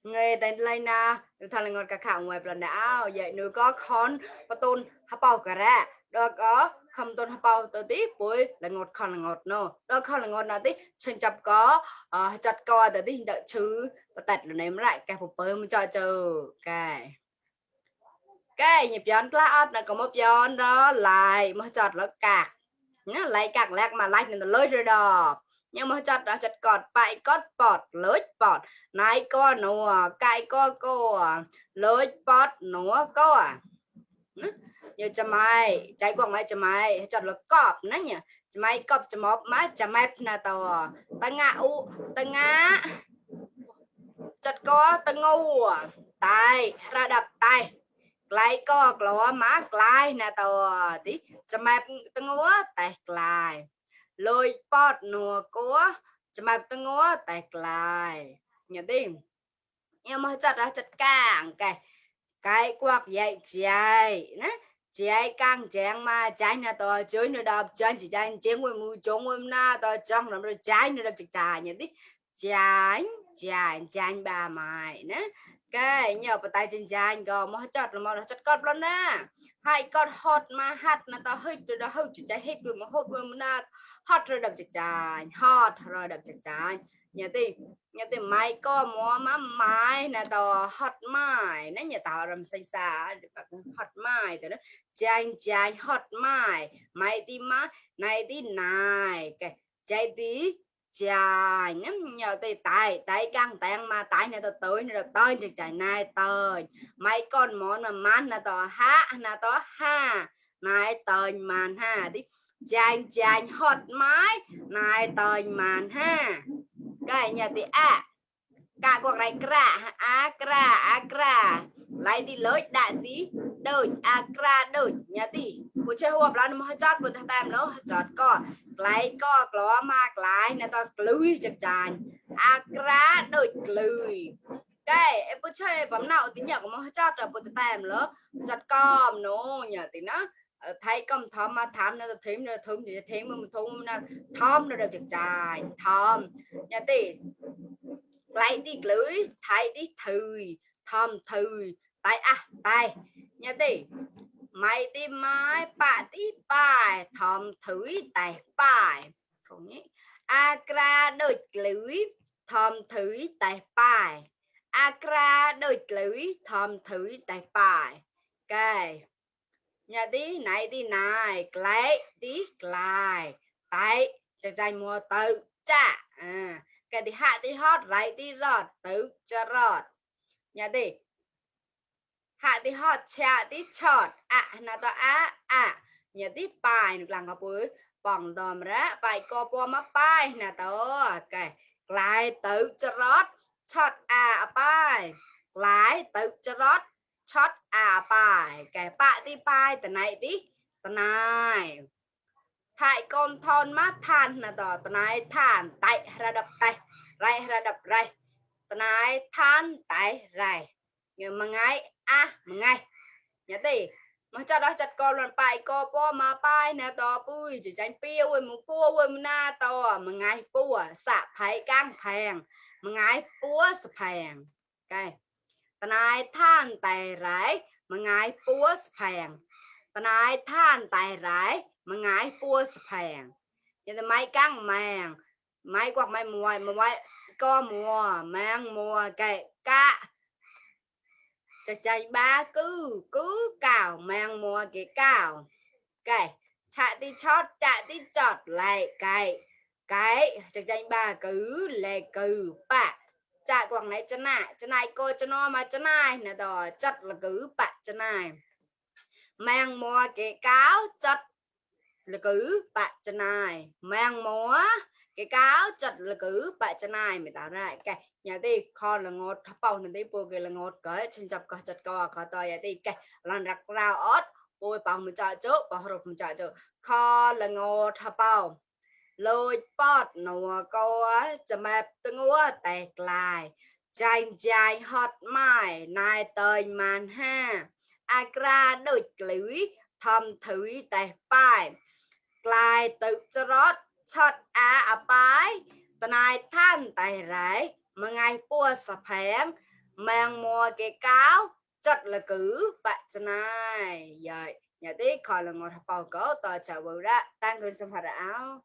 nghe tên lai na được thằng là ngọt cả khảo ngoài lần nào vậy nữa có con và tôn hấp bao cả ra đó có không tôn hấp bao tới tí bụi là ngọt con là ngọt nô đó con là ngọt nào tí trên chập có chặt co tới tí đợi chứ và tạch là ném lại cái phục bơm cho chờ cái nhịp giòn lá ớt là có một giòn đó lại mà chọt nó cạc nhá lại cạc lẹt mà lại nên lơi rồi đó nhưng mà chọt đó chọt cọt bại cọt bọt lơi bọt nai co nùa cay co cô lơi bọt nùa co như cho mày trái quăng mày cho mày chọt là cọp nữa nhỉ cho mày cọp cho mọp má cho mày na tao ta ngã u ta ngã chọt có ta ngu tai ra đập tai lại có lọ má lại nè tao tí cho mày tao ngó tẹt lại lôi pot nùa cố cho mày tao ngó tẹt lại nhận đi nhưng mà chặt ra chặt càng cái quạt dậy chạy nè chạy càng chèn mà chạy nè tao chơi nè đập chân chỉ chạy chén quên mù trống quên na tao trong làm rồi chạy nè đập chặt chạy nhận đi chạy chạy chạy ba mày nè cái nhờ vào tay trên chanh go mà chặt là mà chặt cọp luôn nè hai con hot mà hot là tao hơi từ đó hơi chỉ trái hết rồi mà hot rồi mà na hot rồi đập chặt chanh hot rồi đập chặt chanh nhà thì mai có mua má mai nè tao hot mai nè nhà tao làm say xa hot mai từ đó chanh chanh hot mai mai tí má này tí này cái trái tí chà nhắm nhờ tay tay tay căng tay mà tay này tao tới này được tới chừng chạy này tới mấy con món mà man là tao ha này tới màn ha đi chàng chàng hot mái này tới màn ha cái nhà thì cả cuộc này kra lại đi lối đại tí đôi kra đôi nhà tí buổi chơi hộp là nó chót buổi tam nó chót co lại co ló mạc lại nè tao lùi chặt chàn kra đôi lùi cái em buổi chơi bấm nào tí nhở mà chót là buổi tam nó chót com nó nhà tí nó thấy công thom mà tham nó thím thì thím mà thum nó thom nó được chặt chàn thom nhà tí lại đi lưới thấy đi thùi thom thùi tay nhà tí mày đi mai bà đi bài thòm thủy tại bài không nhé akra đôi lưới thòm thủy tại bài akra đôi lưới thòm thủy tại bài cái nhà đi này lấy đi lại tại cho trai mua tự cha cái đi hạ đi hot lại đi rót tự cho rót nhà đi hạ tí hot chạ tí chọt nà tao nhà tí bài được làm cái bối bỏng đòm ra bài co po má bài nà tao cái lại tự cho rót chọt bài lại tự cho rót chọt bài cái bạ tí bài tờ này tí tờ này thại con thon mát than nà tao tờ này than tay ra đập tay ray ra đập ray tờ này than tay ray nhưng mà ngay mà ngay nhớ đi mà cho đó chặt con lần bài co po mà bài nè to bui chỉ tránh piêu với một pua với một na to mà ngay pua xạ phải căng phèn mà ngay pua sập phèn cái tần ai than tài rải mà ngay pua sập phèn tần ai than tài rải mà ngay pua sập phèn nhưng mà máy căng màng máy quạt máy mùa mà máy co mùa mang mùa cái cá chạy ba cứ cào mang mua cái cái chạy đi chót chạy đi chọt lại cái chạy ba cứ lệ cứ bạ chạy quảng này chân này cô cho nó mà chân này nè đó chặt là cứ bạ chân này mang mua cái cáo chặt là cứ bạ chân này mang mua cái cáo chặt là cứ bạ chân này mới tạo ra cái nhà đi kho là ngọt thắp bao nên đi bùi cái là ngọt cái chân chập có chặt co có to nhà đi cái lần rắc rau ớt bùi bao mình chọn chỗ bao hộp mình chọn chỗ kho là ngọt thắp bao lôi pot nùa cô cho mẹ tương ua tẹt lại chanh chanh hot mai nai tơi màn ha agra đôi lưới thầm thủy tẹt bài lại tự cho rót chót bài tần ai than tài rải mà ngay pua sập hẻm mang mua cái cáo chất là cứ bạn này vậy nhà tí khỏi là ngồi học bầu có tòa chào bầu ra tăng cơn xâm phạt áo